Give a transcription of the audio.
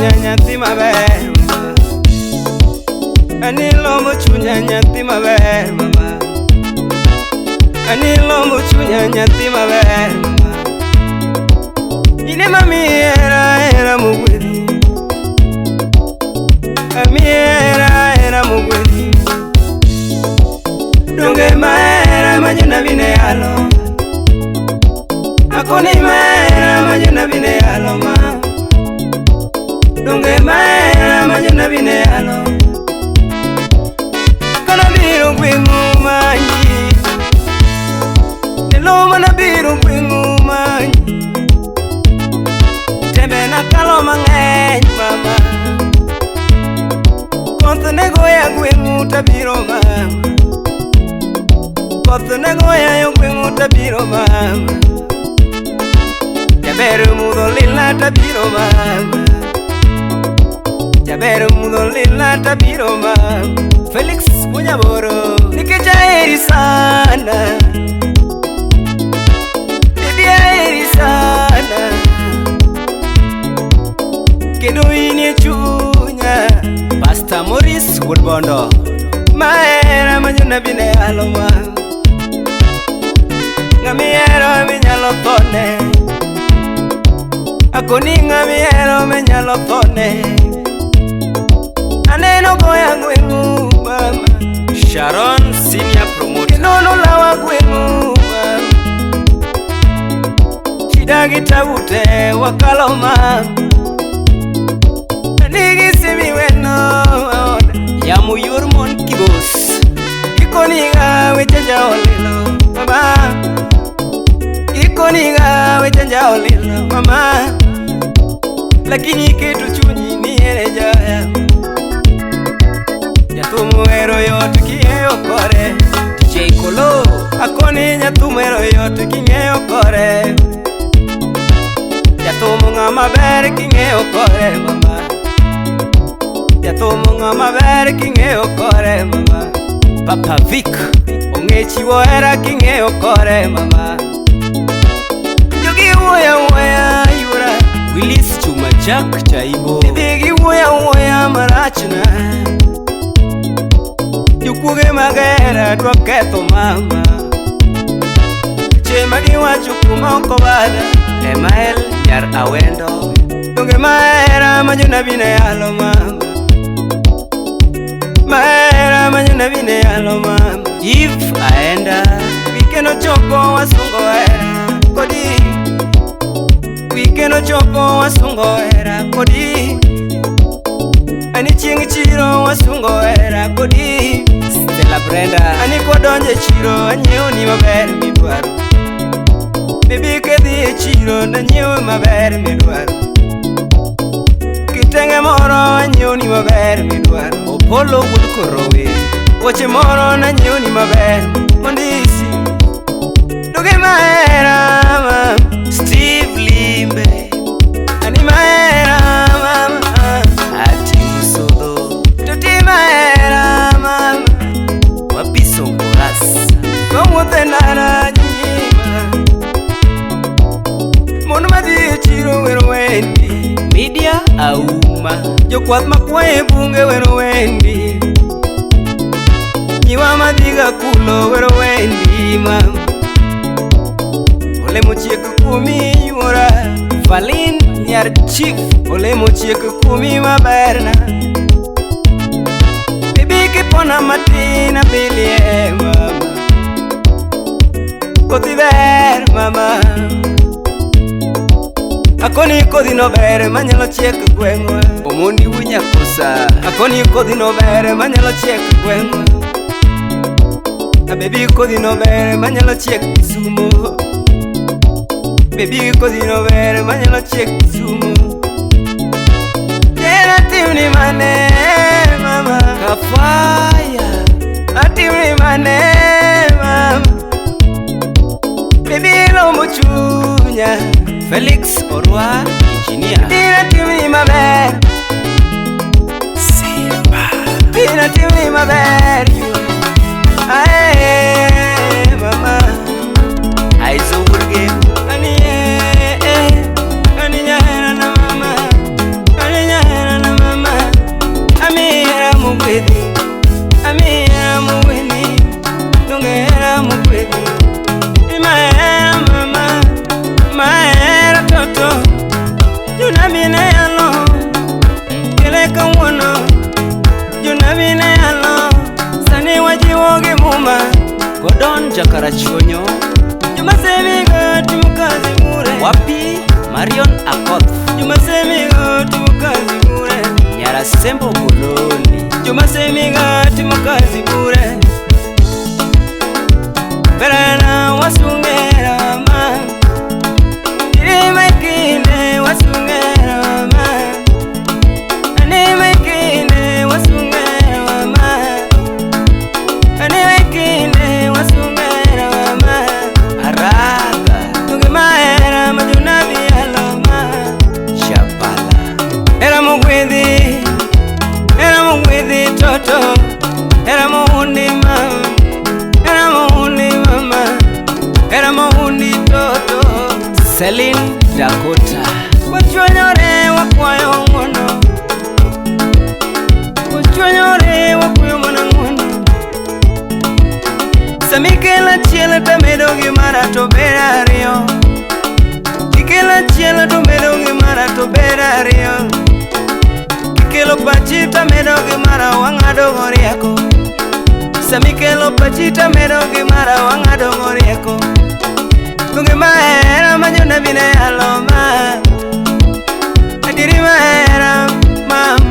chunya nyathi maber mama. Ani lombo chunya nyathi maber mama. Ani lombo chunya nyathi maber mama. Ine mami era era mugwedhi. Ami era era mugwedhi. Donge maera majuna bine yalo. Akoni maera majuna bine yalo ma. Donge maera majuna bine yalo. Kana biro gweng'u manyi. Nelo mana biro gweng'u manyi. Tembe nakalo mang'eny mama. Koth ne goya gweng'u tabiro mama. Koth ne goya yo gweng'u tabiro mama. Jaber mudho lila tabiro mama. Jaber mudho lila tabiro mama. Felix Munyaboro nikech aheri sana. Baby aheri sana. Kendo in e chunya. Pastor Maurice Woodbondo Mahera ma jonabi ne yalo ma. Ng'ama ihero eminyalo thone. Akoni ng'ama ihero eminyalo thone. Aneno goya gweng'u mama. Sharon Senior Promoter Kendo nolawa gweng'u mama. Shida gi tabu te wakalo mama. Nigi simi weno Yamo yor mon kibos Ikoniga weche jaolilo mama. Ikoniga weche jaolilo mama. Lakini iketo chunyi ni ere jaya. Jathum hero yot king'eyo kore. DJ Kolo Akoni jathum hero yot king'eyo kore. Jathum ng'ama ber king'eyo kore mama. Jathum ng'ama ber king'eyo kore mama. Papa Vic Ong'e chiwo hera king'eyo kore mama. Jogi wuoyo awuoya yuora. Willis Chuma Jack Chaibo Idhi giwuoyo awuoya marachna. Jokuoge mag hera dwa ketho mama. Weche magiwacho kuoma ok obadha. Emael Nyar Awendo Donge mahera ma jonabi ne yalo mama. Mahera ma jonabi ne yalo mama. Eve Aenda Wike nochopo wasungo hera kodi. Wike nochopo wasungo hera kodi. Ani chieng' chiro wasungo hera kodi. Stella Brenda Ani kodonjo e chiro anyiewo ni maber midwaro. Baby kidhi e chiro nanyiewo maber midwaro. Kitenge moro anyiewo ni maber midwaro. Opolo wuod Korowe Wuoche moro nanyiewo ni maber mondisi. Donge mahera mama. Steve Limbe Ani mahera mama. Ati Musodho Tuti mahera mama. Wapiso Nkoras Kawuotho e ndara nyima. Mon madhi e chiro wero wendi. Media Auma Jokwath makwayo e bunge wero wendi. Nyiwa madhiga kulo wero wendi mama. Olemo chiek kuomi yuora. Valin Nyar Chief Olemo chiek kuomi maberna. Bibi kipona matin abilie mama. Kodhi ber mama. Akoni kodhi no ber manyalo chiek gweng'wa. Omondi Wunyakosa Akoni kodhi no ber manyalo chiek gweng'wa. Baby kodhi no ber manyalo chiek Kisumo. Baby kodhi no ber manyalo chiek Kisumo. Tera timni mane mama. Kafaya Atimni mane mama. Baby lombo chunya. Felix Orwa Engineer Tina timni maber. Simba Tina timni maber. Ae mama. Aizo Wurge Ani eh eh. Ani nyahera na mama. Ani nyahera. Jonabi ne yalo kele kawuono. Jonabi ne yalo sani wajiwo gi muma. Godon Jakarachuonyo. Jomasemigo timo kazi bure. Wapi Marion Akoth. Jomasemigo timo kazi bure. Nyarasembo Gololi. Jomasemigo timo kazi bure. Berana wasungera ma. Irima ikinde wasungera ma. Anima ikinde wasungera ma. Anima ikinde wasungera ma. Araga. Tunge mahera majunabi aloma. Chapala. Era mugwidhi toto. Era muhundi mama. Era muhundi mama. Era muhundi toto. Celine Dakota. Wachwanyore wakwayo ng'wono. Wachwanyore wakwayo mana ng'wono. Samikelo achiel tamedo gi mara to ber ariyo. Kikelo achiel to medo gi mara to ber ariyo. Kikelo pachi tamedo gi mara wang'ado go rieko. Samikelo pachi tamedo gi mara wang'ado go rieko. Donge mahera ma jonabi ne yalo ma. Adieri mahera mama.